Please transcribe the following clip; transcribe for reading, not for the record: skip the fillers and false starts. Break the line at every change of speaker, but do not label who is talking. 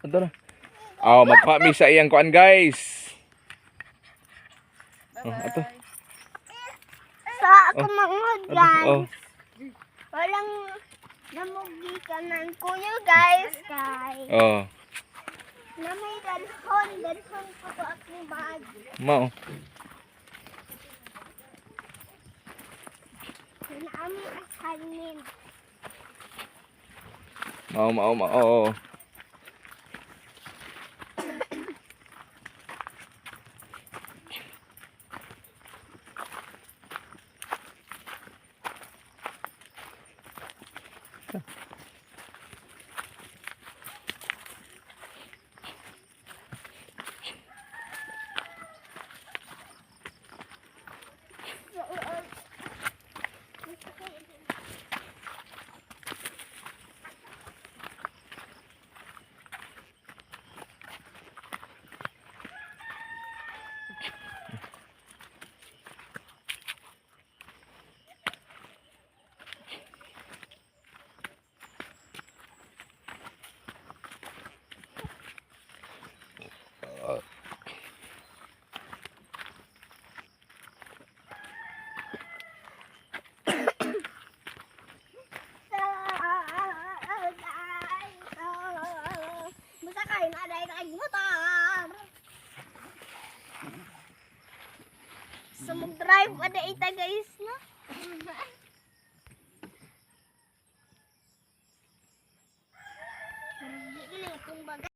Ato na. Oh, magkuha mi sa iyang kuan, guys. Oh, ato.
Sa ako mangod,
Ato,
guys.
oh.
Walang namugi ka ng kuyo, guys. Kay
Oh.
na may dalhon. Dalhon ko to akong bag.
Mao.
Naami assignment.
Mao, mao, mao.
Masakay na dahil kay motor. So mag-drive ada ita, guys, no?